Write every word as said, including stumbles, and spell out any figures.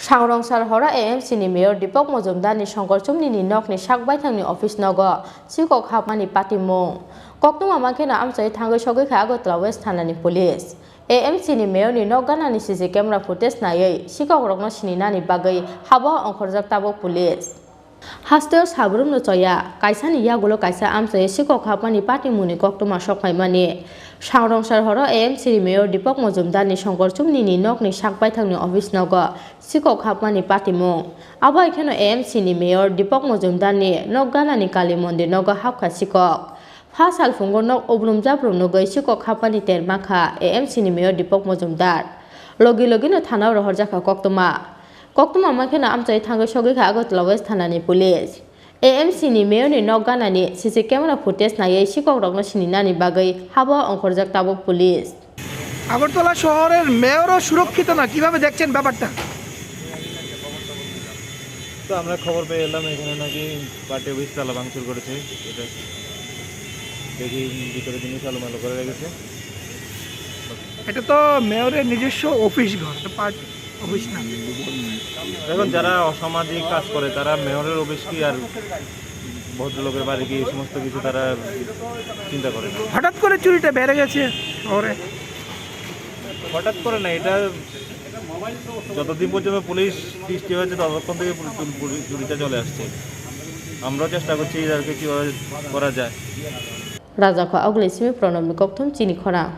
Sangrongsar horo A M C ni Mayor Deepak Majumdar ni Songkor Chumni ni nok ni sak baithang ni office nogo sikok hapmani patimung. Koktwma mankhe no amchai thangwi sogwi kha Agartala West thana ni police. A M C ni Mayor ni nok gana ni C C camera footage naiwi sikok rok no sini nani bagwi habo ongkhorjak tabuk police. Hasteo sabrumno choya, kaisani yagulo kaisa amchoi sikok hapmani patimungni koktwma sokphaimani. Sangrongsar horo A M C ni Mayor Deepak Majumdar ni Songkor Chumni ni nokni sak baithangni office nogo sikok hapmani patimung. Abo hai kheno A M C ni Mayor Deepak Majumdar ni nok ganani Kali Mondir nogo hapkha sikok. Pha salphungo nok ubrum jabrum nugwi sikok hapmani ter mankha A M C ni Mayor Deepak Majumdar. Logi logino thanao rohorjakha koktwma. Koktwma mankhe no amchai thangwi sogwi kha Agartala West thana ni police. A M C ni Mayor ni nok gana ni C C camera footage naiwi sikok rok no sini nani bagwi habo ongkhorjak tabuk police. Agartala শহরের মেয়রও সুরক্ষিত না, কিভাবে দেখছেন ব্যাপারটা? তো আমরা খবর পেয়ে এলাম এখানে নাকি পার্টি অফিস তালা ভাঙচুর করেছে। এটা দেখি ভিতরে জিনিস আলোমালো করে রেখেছে। এটা তো মেয়রের নিজস্ব অফিস ঘর, এটা পার্টি অফিস না। এখন যারা অসামাজিক কাজ করে তারা মেয়রের অফিস কি আর ভদ্রলোকের বাড়ি কি এই সমস্ত কিছু তারা চিন্তা করে না। হঠাৎ করে চুরিটা বেড়ে গেছে শহরে। হঠাৎ করে না, এটা যতদিন পর্যন্ত পুলিশ দৃষ্টি হয়েছে ততক্ষণ থেকে পুলি-, পুলি-, পুলি-, চুরিটা চলে আসছে। আমরাও চেষ্টা করছি এদেরকে কীভাবে করা যায়। Rajakho Augli simi Pranobni kokthum chini khorang.